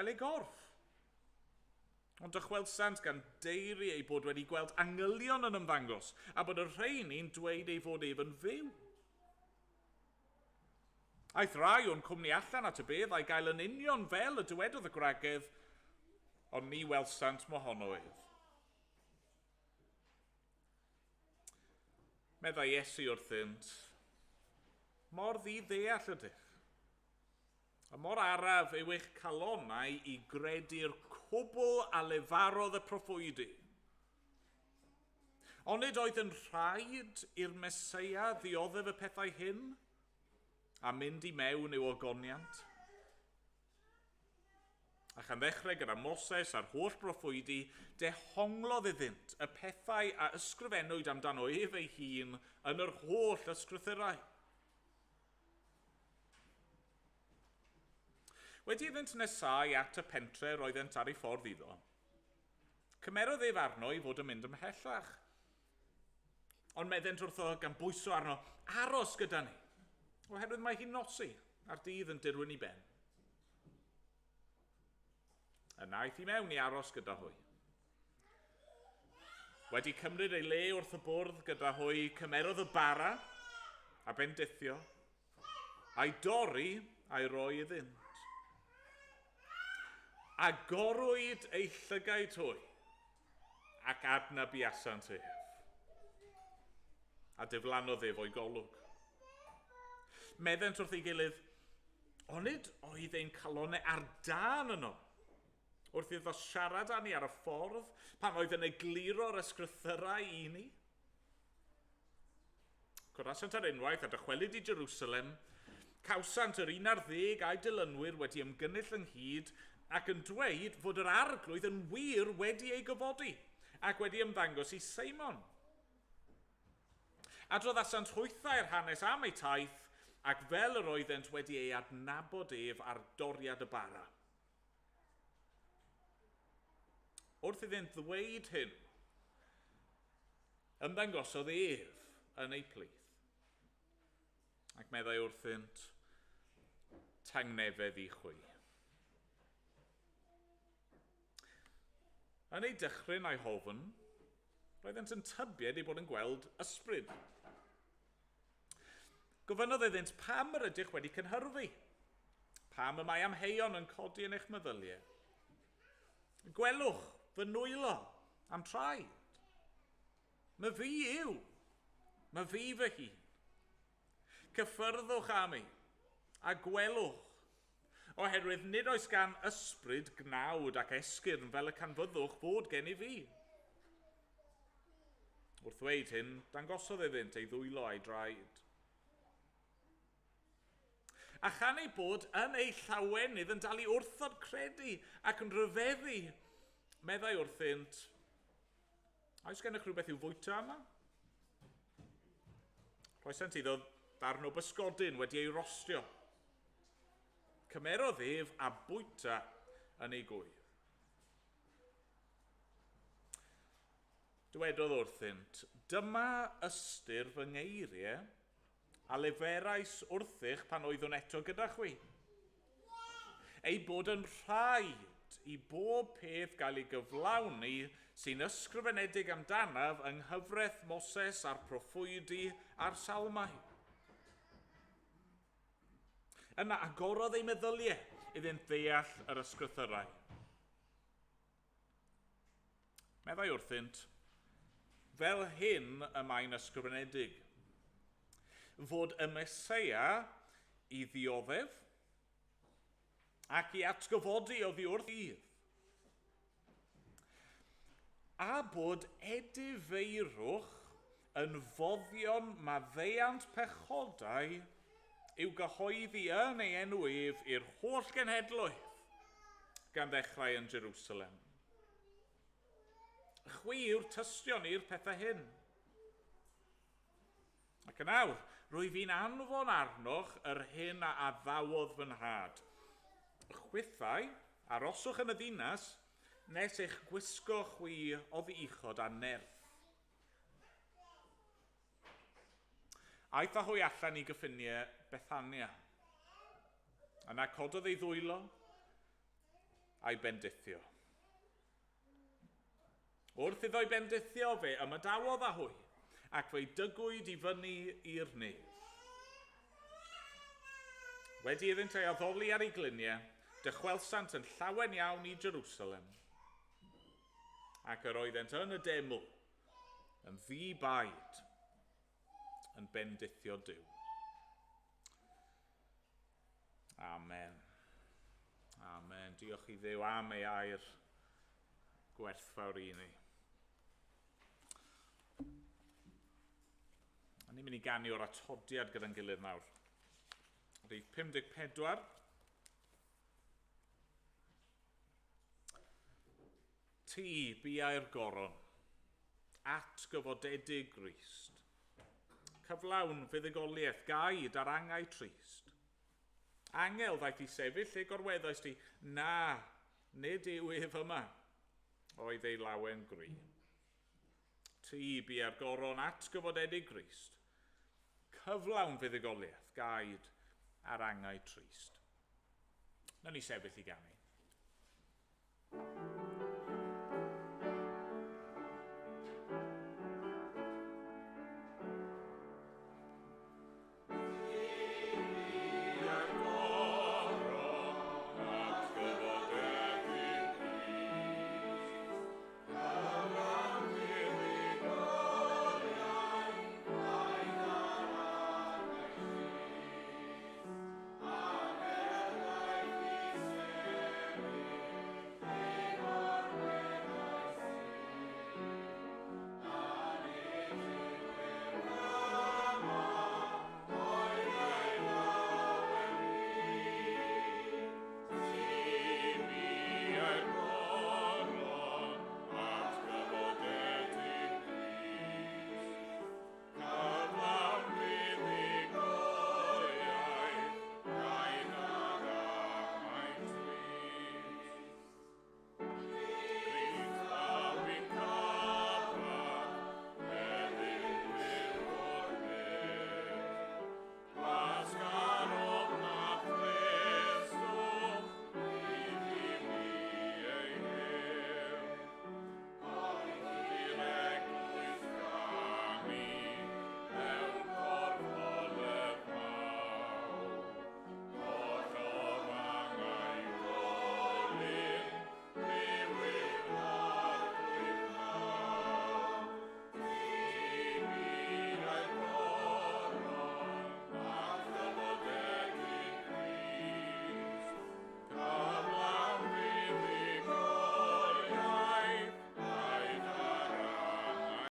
cael ei gorff. Ond dychwelsant gan deiri eu bod wedi gweld angylion yn ymddangos, a bod y rheini'n dweud ei fod ef yn fyw. Aeth rai o'n cwmni allan at y bedd a'i gael yn union fel y dywedodd y gwragedd, ond ni welsant mohono ef. Meddai Iesu wrthynt, Mor ddi-ddeall ydych, a mor araf yw eich calonnau i gredu'r cwbl a lefarodd y proffwydi. Onid oedd yn rhaid i'r Meseia ddioddef y pethau hyn a mynd i mewn i'w ogoniant? A chan ddechrau gyda Moses a'r holl broffwydi, dehonglodd iddynt y pethau a ysgrifennwyd amdano ef ei hun yn yr holl ysgrythurau. Wedi iddynt nesáu at y pentre roeddent ar ei ffordd iddo, cymerodd ef arno i fod yn mynd ymhellach. Ond meddent wrtho gan bwyso arno, aros gyda ni, oherwydd mae hi'n nosi, a'r dydd yn dirwyn i ben. Yna aeth i mewn i aros gyda hwy. Wedi cymryd ei le wrth y bwrdd gyda hwy, cymerodd y bara a bendithio, a'i dorri a'i roi iddynt. Agorwyd eu llygaid hwy, ac adnabuasant ef. A diflannodd ef o'i golwg. Meddent wrth ei gilydd, onid oedd ein calonnau ar dân yno, wrth iddo siarad â ni ar y ffordd, pan oedd yn egluro'r ysgrythyrau i ni? Codasant ar unwaith a dychwelyd i Jerusalem, cawsant yr un ar ddeg a'i dilynwyr wedi ymgynnull ynghyd ac yn dweud fod yr arglwydd yn wir wedi ei gyfodi ac wedi ymddangos i Seimon. Adroddasant hwythau'r hanes am eu taith ac fel yr oeddent wedi ei adnabod ef ar doriad y bara. Wrth iddynt ddweud hyn, ymddangosodd ef yn eu plith, ac meddai wrthynt, Tangnefedd i chwi. Yn eu dychryn a'i hofn, roeddent yn tybied eu bod yn gweld ysbryd. Gofynnodd iddynt, Pam yr ydych wedi cynhyrfu? Pam y mae amheuon yn codi yn eich meddyliau? Gwelwch fy nwylo a'm traed. My fi yw, my fi fy hun. Cyffyrddwch â mi, a gwelwch, oherwydd nid oes gan ysbryd gnawd ac esgyrn fel y canfyddwch fod gen i fi. Wrth ddweud hyn, dangosodd iddynt ei ddwylo a'i draed. A chan ei bod yn ei llawenydd yn dal i wrthod credu ac yn rhyfeddu, meddai wrthynt, Oes gennych rhywbeth i'w fwyta yma? Rhoesant iddo ddarn o bysgodyn wedi ei rostio. Cymerodd ef a bwyta yn ei gŵydd. Dywedodd wrthynt, Dyma ystyr fy ngeiriau a leferais wrthych pan oeddwn eto gyda chwi. Ei bod yn rhaid i bob peth gael ei gyflawni sy'n ysgrifenedig amdanaf yng nghyfraith Moses a'r proffwydi a'r salmau. Yna agorodd ei meddyliau iddynt ddeall yr ysgrythyrau. Meddai wrthynt, fel hyn y mae'n ysgrifenedig, fod y Meseia i ddioddef ac i atgyfodi oddi wrth dydd, a bod edifeirwch yn foddion maddeuant pechodau i'w gyhoeddi yn ei enw ef i'r holl genhedloedd, gan ddechrau yn Jerusalem. Chwi yw'r tystion i'r pethau hyn. Ac yn awr, rwyf i'n anfon arnoch yr hyn a addawodd fy nhad. Chwithau, aroswch yn y ddinas, nes eich gwisgo chwi oddi uchod â nerth. Aeth â hwy allan i gyffiniau Bethania. Yna cododd ei ddwylo, a'i bendithio. Wrth iddo'i bendithio fe ymadawodd â hwy, ac fe'i dygwyd i fyny i'r nef. Wedi iddynt ei addoli ar ei gliniau, dychwelsant yn llawen iawn i Jerusalem. Ac yr oeddent yn y deml, yn ddi-baid, yn bendithio Duw. Amen. Amen. Diolch i Dduw am ei air gwerthfawr i ni. A ni'n mynd i ganu o'r atodiad gyda'n gilydd nawr. Rhif 54. Ti biau'r goron, atgyfodedig Grist. Cyflawn fuddugoliaeth gaid ar angau trist. Angel ddaeth i sefyll lle gorweddais di, na, nid yw ef yma, oedd ei lawen gri. Ti biau'r goron atgyfodedig Grist. Cyflawn fuddugoliaeth gaid ar angau trist. Nawn ni sefyll i ganu.